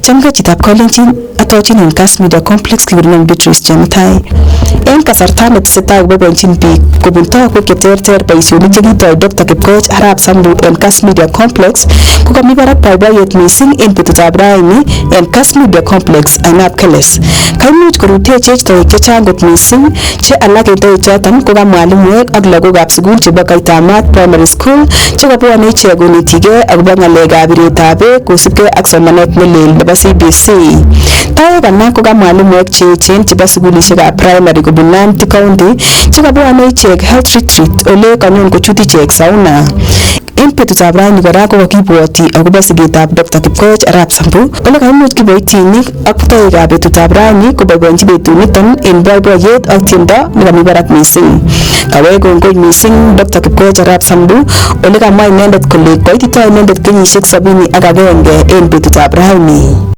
Chamgei chitab kalenjin atochin en Kass Media Complex kikurenon Beatrice Chemutai. En kasarta netesetai koboiboenjin biik kobun tokwek cheterter boisionik chekitoi Dr. Kipkoech Arap Sambu en Kass Media Complex kokomi barak boiboiyet missing en betutab raini en Kass Media Complex ainabkeles. Kaimuch korutechech toek chechang kot missing che alak en toechoton ko ka mwalimuek ak lagokab sukul chebo Kaitamat Primary School chekobwone ichek konetigei akobo ng'alekab biretab beek kosubkei ak somanet nelel nebo CBC. Toek alak ko ka mwalimuek cheechen chebo sukulishekab primary kobun Nandi County chekobwone ichek health retreat ole kanyon kochut ichek sauna. En betutab raini kora kokakibwoti akobo sigetab Dr. Kipkoech Arap Sambu ole kaimuch kiboitinik ak toekab betutab raini koboiboenchi betuniton en boiboiyet ak tiendo nekami barak missing. Kawech kongoi missing Dr. Kipkoech Arap Sambu ole kamwa inendet kole koitito inendet kenyisiek 71 en betutab raini.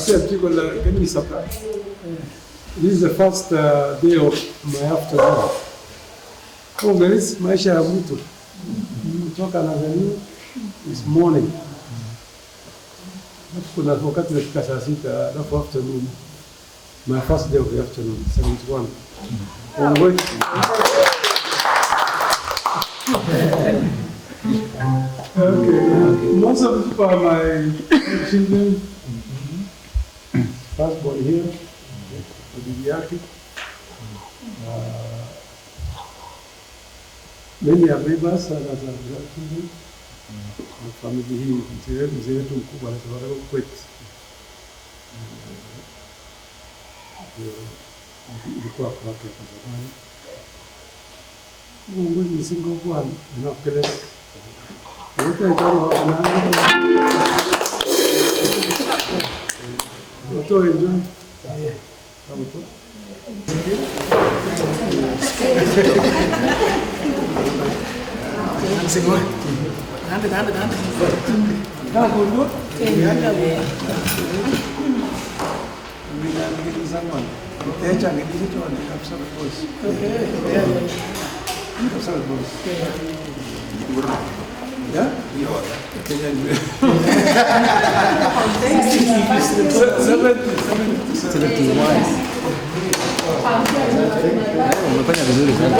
This is the first day of my afternoon. Kongeresi maisha ya mtu kutoka anazaliwa is morning. Alafu kuna wakati nafika saa 6, alafu afternoon, my first day of the afternoon, 71. Kongwe. Okay. Most of the people are my children. First born here, bibi yake. Many are neighbors, others are grandchildren. Na family hii, mzee wetu mkubwa anaitwa Kwet. Ilikuwa kwake kwa zamani. Mungu ni single one, nakueleza. Wote kama wana Watoto enjoy. Kama tu. Umefanya vizuri sana.